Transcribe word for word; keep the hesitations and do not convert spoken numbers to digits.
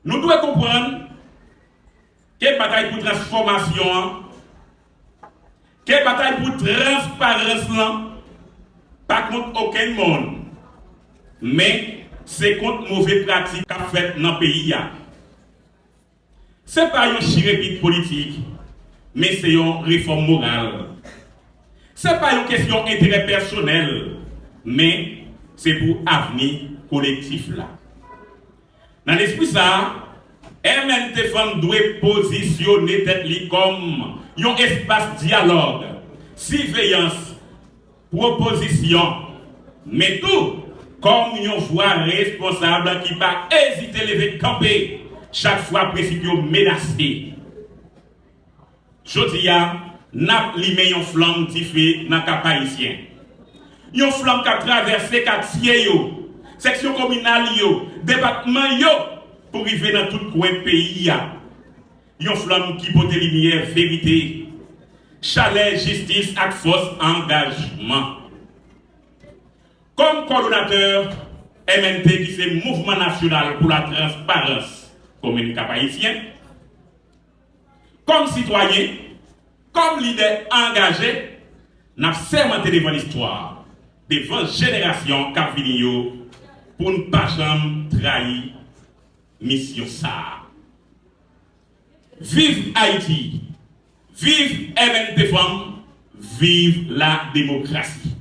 Nou dwe konprann ke batay pou transfòmasyon an, ke batay pou transparans lan pa kont okenn moun, men se kont move pratik k ap fèt nan peyi a. Se pa yon chirepit politik, men se yon refòm moral. Se pa yon kesyon enterè pèsonèl, men se pou avni kolektif la. Nan lespri sa a, M N T Fanm dwe pozisyone tèt li kòm yon espas dyalòg, siveyans, pwopozisyon, men tou kòm yon vwa responsab ki pa ezite leve kanpe chak fwa prensip yo menase. Jodi a, n ap limen yon flanm dife nan Kap Ayisyen. Yon flanm k ap travèse katye yo, seksyon kominal yo, depatman yo, pou rive nan tout kwen peyi a. Yon flanm ki pote limyè verite, chalè jistis ak fòs angajman. Kòm kòdonatè M N T, ki se Mouvman Nasyonal pou la Transparans komin Kap Ayisyen, kòm sitwayen, kòm lidè angaje, n ap sèmante devan listwa, devan jenerasyon k ap vini yo, pou n pa janm trayi misyon sa a. Viv Ayiti! Viv M N T Fanm! Viv la demokrasi!